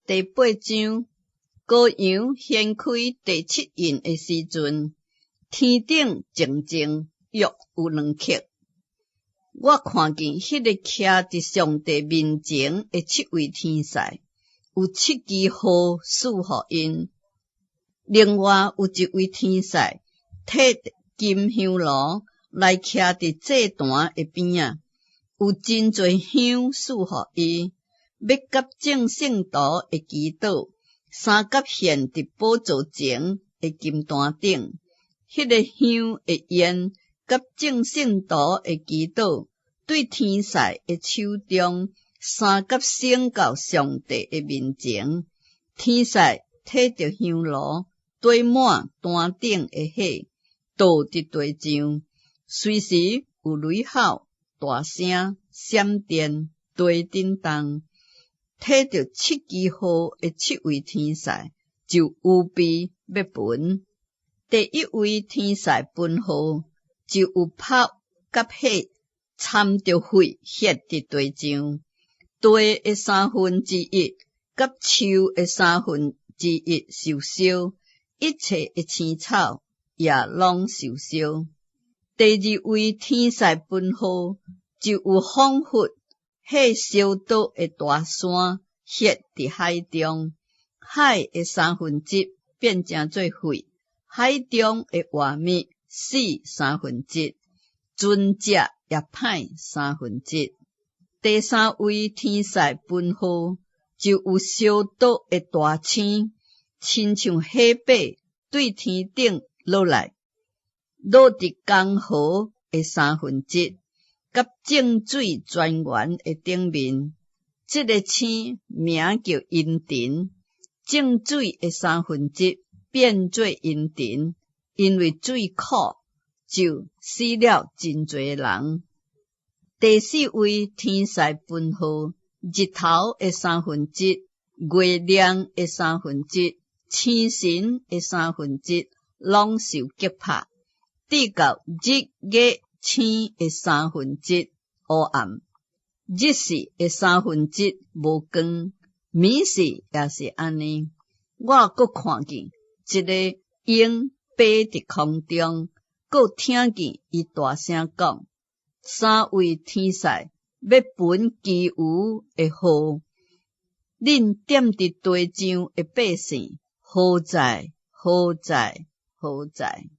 第八章，羔羊掀開第七印的時陣，天頂靜靜約有2刻。我看見彼个徛佇上帝面前的七位天使，有七支號賜予𪜶。另外有一位天使提金香爐來徛佇祭壇的邊仔，有真濟香賜予伊，欲佮眾聖徒的祈禱，相佮獻佇寶座前的金壇頂。彼个香的煙佮眾聖徒的祈禱，對天使的手中，相佮升到上帝的面前。天使提著香爐，堆滿壇頂的火，倒佇地上。隨時有雷吼、大聲、閃電、地震動。提著七支號的七位天使就預備欲噴。第一位天使噴號，就有炮佮火摻著血血佇地上，地的三分之一佮樹的三分之一受燒，一切的青草也攏受燒。第二位天使噴號，就有彷彿火燒著的大山血佇海中，海的三分之一變成做血，海中的活物死三分之一，船隻也歹三分之一。第三位天使噴號，就有燒著的大星，親像火把對天頂落來，落佇江河的三分之一，佮眾水泉源的頂面。這个星名叫陰沉，眾水的三分之一變做陰沉，因為水苦，就死了真濟人。第四位天使噴號，日頭的三分之一，月亮的三分之一，星辰的三分之一，攏受擊拍，直到日月星的三分之一烏暗，日時的三分之一無光，暝時也是按呢。我閣看見一个鷹飛佇空中，閣聽見伊大聲講：三位天使欲噴其餘的號，恁踮佇地上的百姓，好哉，好哉，好哉！